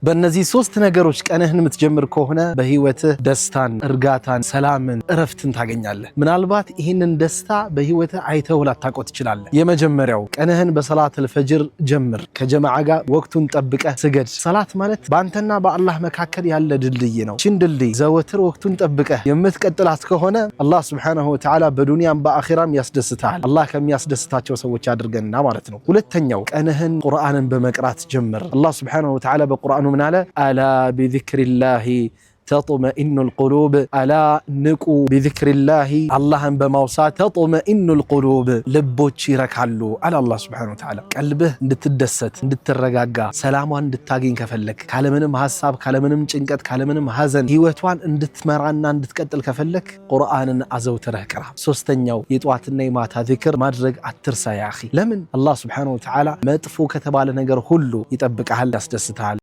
በእነዚህ ሶስት ነገሮች ቀንህን የምትጀምር ከሆነ በህይወትህ ደስታን፣ እርጋታን፣ ሰላምን፣ እረፍትን ታገኛለህ። ምናልባት ይህንን ደስታ በህይወትህ አይተው ላታውቀው ትችላለህ። የመጀመሪያው ቀንህን በሰላተል ፈጅር ጀምር። ከጀማዓ ጋር ወቅቱን ጠብቀህ ስገድ። ሰላት ማለት በአንተና በአላህ መካከል ያለ ድልድይ ነው። ችን ድልድይ ዘወትር ወቅቱን ጠብቀህ የምትቀጥላት ከሆነ አላህ سبحانه وتعالى በዱንያም በአኺራም ያስደስትሃል። አላህ ከሚያስደስታቸው ሰዎች አድርገንና ማለት ነው። ሁለተኛው ቀንህን ቁርአንን በመቅራት ጀምር። አላህ سبحانه وتعالى በቁርአኑ ምን አለ? ألا بذكر الله تطمئن القلوب። ألا ንቁ፣ بذكر الله አላህን በማውሳት تطمئن القلوب ልቦች ይረካሉ አለ አላህ سبحانه وتعالى። ቀልብህ እንድትደሰት፣ እንድትረጋጋ፣ ሰላሟን እንድታገኝ ከፈለክ፣ ካለምንም ሀሳብ፣ ካለምንም ጭንቀት፣ ካለምንም ሀዘን ህይወቷን እንድትመራና እንድትቀጥል ከፈለክ ቁርአንን አዘውትረህ ቅራ። ሶስተኛው የጠዋትና የማታ ዚክር ማድረግ አትርሳ يا أخي። ለምን? አላህ سبحانه وتعالى መጥፎ ከተባለ ነገር ሁሉ ይጠብቀሃል፣ ያስደስትሃል።